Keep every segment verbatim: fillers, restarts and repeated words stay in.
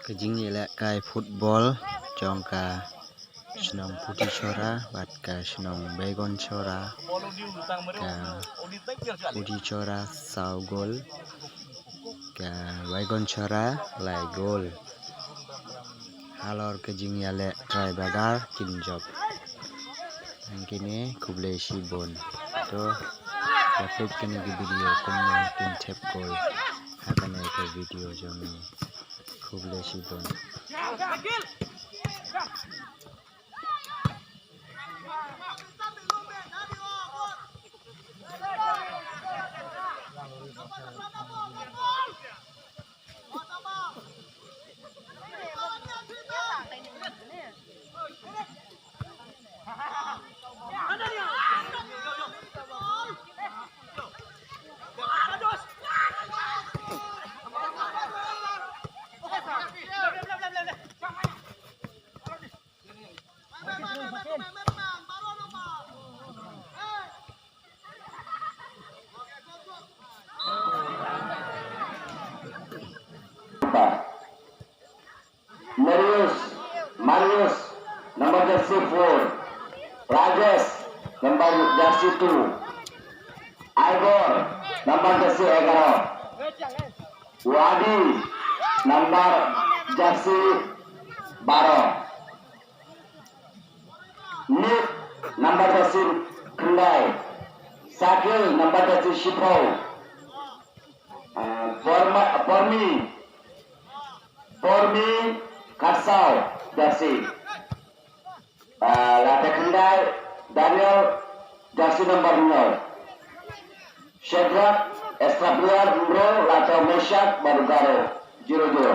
Ka jingïalehkai football jong ka shnong Putichora bad ka shnong Baigonchora, ka Putichora saw gol, ka Baigonchora lai gol. Halor ka jingïaleh trai bagar kin jop. Tang kine, khublei shibun. To, la peit kane ka video kumno kin thep gol ha kane ka video jong ngi. Khublei shibun. Marius, Marius, number jersey four. Rajesh, number jersey two. Ivor, number jersey egaro. Wadi, number jersey baro. Nik, number jersey khyndai. Sakil, number jersey shiphew. Ah, Porma-, Pormi, Pormi khatsaw jersey. Ah, lada khyndai, Daniel, jersey number hynñiew. Shadrach, extra player, hynriew, lada Meshach, bad u Garo, zero zero.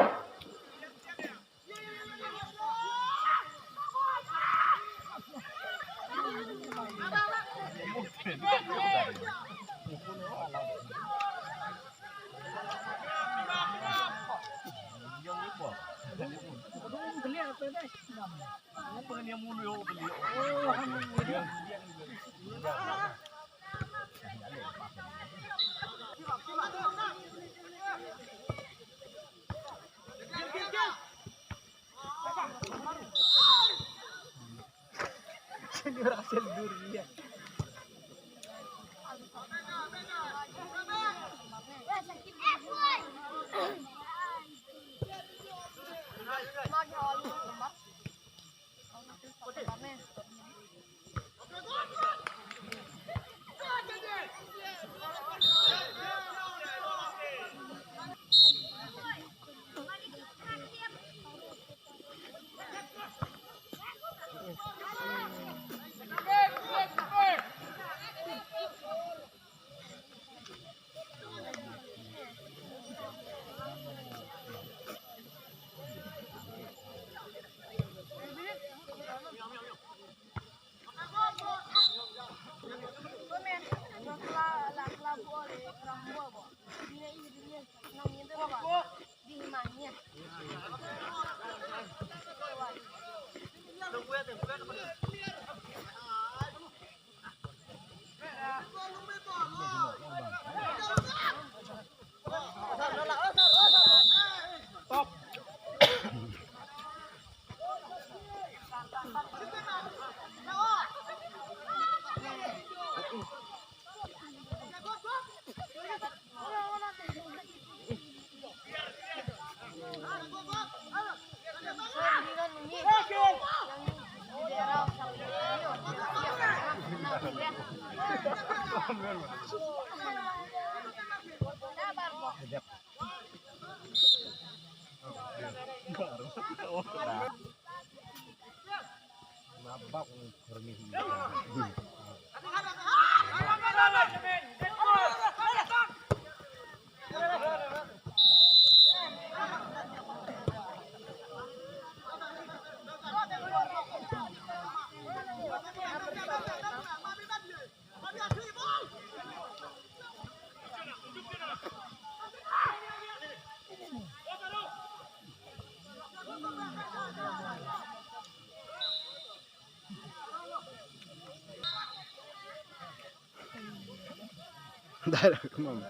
Dai da kumam.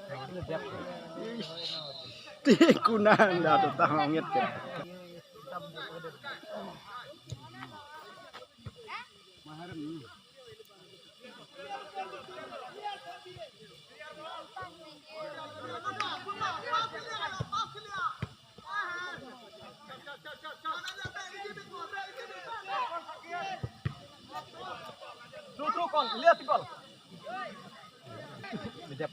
Ish. Ti kunan da tu tang ngit ke. Through, through, call, clear, call. Dep.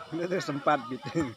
Dia dah sempat gitu.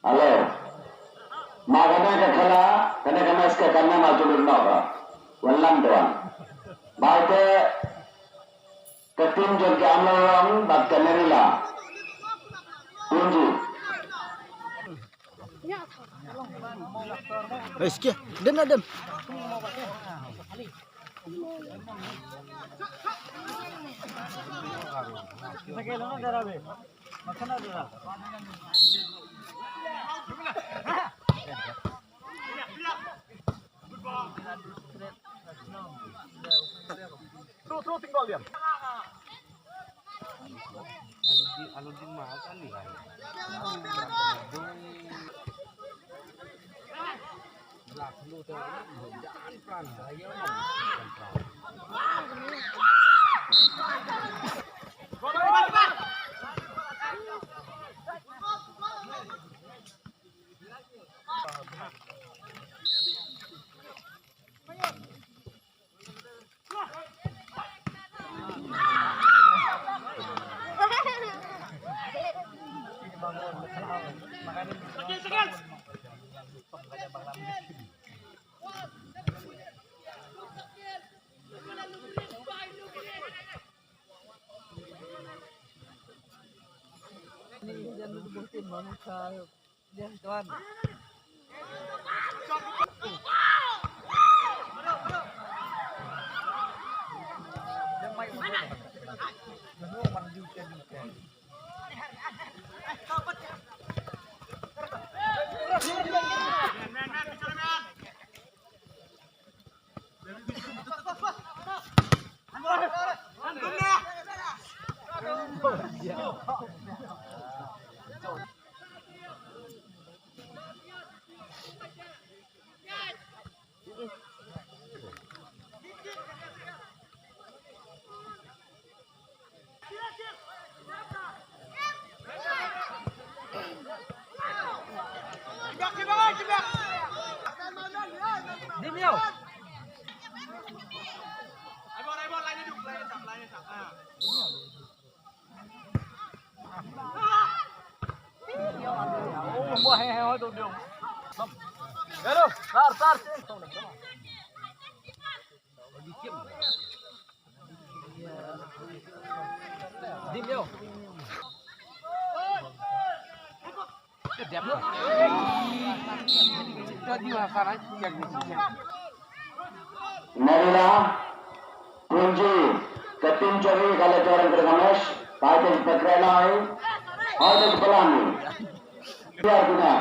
Hello. Ma kane ka khela, kane ka match ka kan ym la jubit noh ka. Wan lam te wan. Bad te ka team jong ki Amlong bad ka Nerila. Unji. Res ke, dem na dem. Throw, throw, tinggal diam. Narila, Punji, ka tim jong ngi ka la jor ïa ka match, ba ka bakra lai, ba ka balang. Biar guna.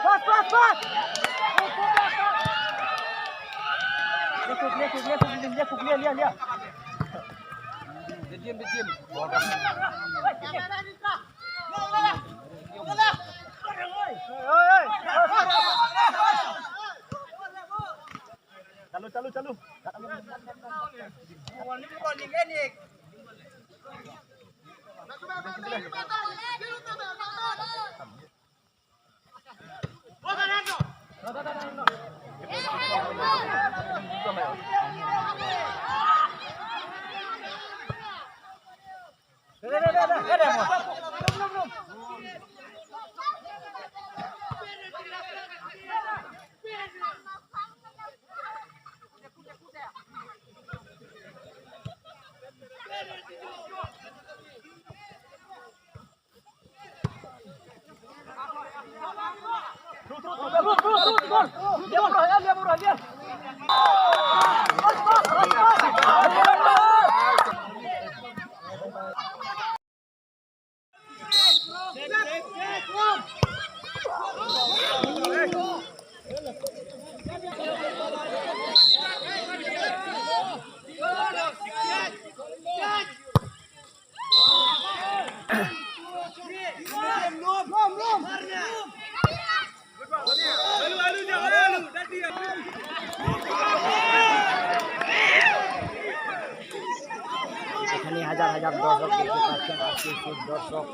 Pas, pas, pas. Lia kuk, lia kuk, lia kuk, lia kuk, lia, lia, lia. Dia diam, dia diam. Oi, oi, oi. Chalu, chalu, chalu. এখানে হাজার হাজার দর্শক দেখতে পাচ্ছেন, আজকে সেই দর্শক।